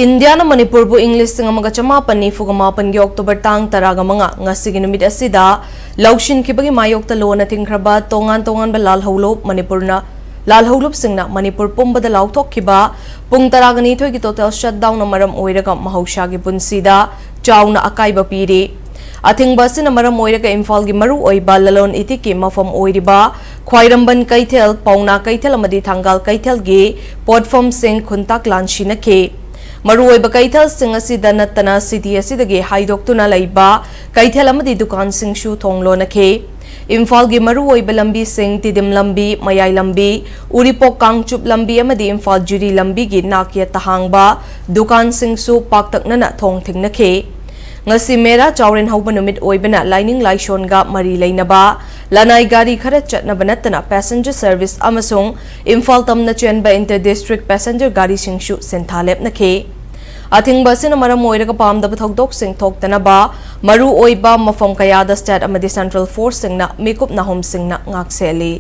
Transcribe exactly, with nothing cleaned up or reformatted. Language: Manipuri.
ꯏꯟꯗꯤꯌꯥꯅ ꯃꯅꯤꯄꯨꯔꯕꯨ ꯏꯪ ꯂꯤꯁꯤꯡ ꯑꯃꯒ ꯆꯃꯥꯄꯟ ꯅꯤꯐꯨꯒ ꯃꯥꯄꯟꯒꯤ ꯑꯣꯛꯇꯣꯕꯔ ꯇꯥꯡ ꯇꯔꯥꯒ ꯃꯉꯥ, ꯉꯁꯤꯒꯤ ꯅꯨꯃꯤꯠ ꯑꯁꯤꯗ ꯂꯧꯁꯤꯟꯈꯤꯕꯒꯤ ꯃꯥꯌꯣꯛꯇ ꯂꯣꯟꯅ ꯊꯤꯡꯈ꯭ꯔꯕ ꯇꯣꯉꯥꯟ ꯇꯣꯉꯥꯟꯕ ꯂꯥꯜꯍꯧꯂꯨꯞ ꯃꯅꯤꯄꯨꯔꯅ, ꯂꯥꯜꯍꯧꯂꯨꯞꯁꯤꯡꯅ ꯃꯅꯤꯄꯨꯔ ꯄꯨꯝꯕꯗ ꯂꯥꯎꯊꯣꯛꯈꯤꯕ ꯄꯨꯡ ꯇꯔꯥꯒ ꯅꯤꯊꯣꯏꯒꯤ total shutdownꯅ ꯃꯔꯝ ꯑꯣꯏꯔꯒ ꯃꯍꯧꯁꯥꯒꯤ ꯄꯨꯟꯁꯤꯗ ꯆꯥꯎꯅ ꯑꯀꯥꯏꯕ ꯄꯤꯔꯤ꯫ ꯑꯊꯤꯡꯕ ꯑꯁꯤꯅ ꯃꯔꯝ ꯑꯣꯏꯔꯒ ꯏꯝꯐꯥꯜꯒꯤ ꯃꯔꯨꯑꯣꯏꯕ ꯂꯂꯣꯟ ꯏꯇꯤꯛꯀꯤ ꯃꯐꯝ ꯑꯣꯏꯔꯤꯕ ꯈ꯭ꯋꯥꯏꯔꯝꯕꯟ ꯀꯩꯊꯦꯜ, ꯄꯥꯎꯅꯥ ꯀꯩꯊꯦꯜ ꯑꯃꯗꯤ ꯊꯪꯒꯥꯜ ꯀꯩꯊꯦꯜꯒꯤ ꯄꯣꯠꯐꯝꯁꯤꯡ ꯈꯨꯟꯇꯥꯛ ꯂꯥꯟ ꯁꯤꯅꯈꯤ꯫ ꯃꯔꯨꯑꯣꯏꯕ ꯀꯩꯊꯦꯜꯁꯤꯡ ꯑꯁꯤꯗ ꯅꯠꯇꯅ city ꯑꯁꯤꯗꯒꯤ ꯍꯥꯏꯗꯣꯛꯇꯨꯅ ꯂꯩꯕ ꯀꯩꯊꯦꯜ ꯑꯃꯗꯤ ꯗꯨꯀꯥꯟꯁꯤꯡꯁꯨ ꯊꯣꯡ ꯂꯣꯟꯅꯈꯤ꯫ ꯏꯝꯐꯥꯜꯒꯤ ꯃꯔꯨꯑꯣꯏꯕ ꯂꯝꯕꯤꯁꯤꯡ, ꯇꯤꯗꯤꯝ ꯂꯝꯕꯤ, ꯃꯌꯥꯏ ꯂꯝꯕꯤ, ꯎꯔꯤꯄꯣꯛ ꯀꯥꯡꯆꯨꯞ ꯂꯝꯕꯤ ꯑꯃꯗꯤ ꯏꯝꯐꯥꯜ ꯖꯤꯔꯤ ꯂꯝꯕꯤꯒꯤ ꯅꯥꯛ ꯌꯦꯠꯇ ꯍꯥꯡꯕ ꯗꯨꯀꯥꯟꯁꯤꯡꯁꯨ ꯄꯥꯛꯇꯛꯅꯅ ꯊꯣꯡ ꯊꯤꯡꯅꯈꯤ꯫ ꯉꯁꯤ ꯃꯦꯔꯥ ꯆꯥꯎꯔꯦꯟ ꯍꯧꯕ ꯅꯨꯃꯤꯠ ꯑꯣꯏꯕꯅ ꯂꯥꯏꯅꯤꯡ ꯂꯥꯏꯁꯣꯟꯒ ꯃꯔꯤ ꯂꯩꯅꯕ ꯂꯅꯥꯏ ꯒꯥꯔꯤ ꯈꯔ ꯆꯠꯅꯕ ꯅꯠꯇꯅ passenger service ꯑꯃꯁꯨꯡ ꯏꯝꯐꯥꯜ ꯇꯝꯅ ꯆꯦꯟꯕ inter district passenger ꯒꯥꯔꯤꯁꯤꯡꯁꯨ ꯁꯦꯟꯊꯥ ꯂꯦꯞꯅꯈꯤ꯫ ꯑꯊꯤꯡꯕ ꯑꯁꯤꯅ ꯃꯔꯝ ꯑꯣꯏꯔꯒ ꯄꯥꯝꯗꯕ ꯊꯧꯗꯣꯛꯁꯤꯡ ꯊꯣꯛꯇꯅꯕ ꯃꯔꯨꯑꯣꯏꯕ ꯃꯐꯝ ꯀꯌꯥꯗ state ꯑꯃꯗꯤ central forceꯁꯤꯡꯅ ꯃꯤꯀꯨꯞ ꯅꯥꯍꯨꯝꯁꯤꯡꯅ ꯉꯥꯛꯁꯦꯜꯂꯤ꯫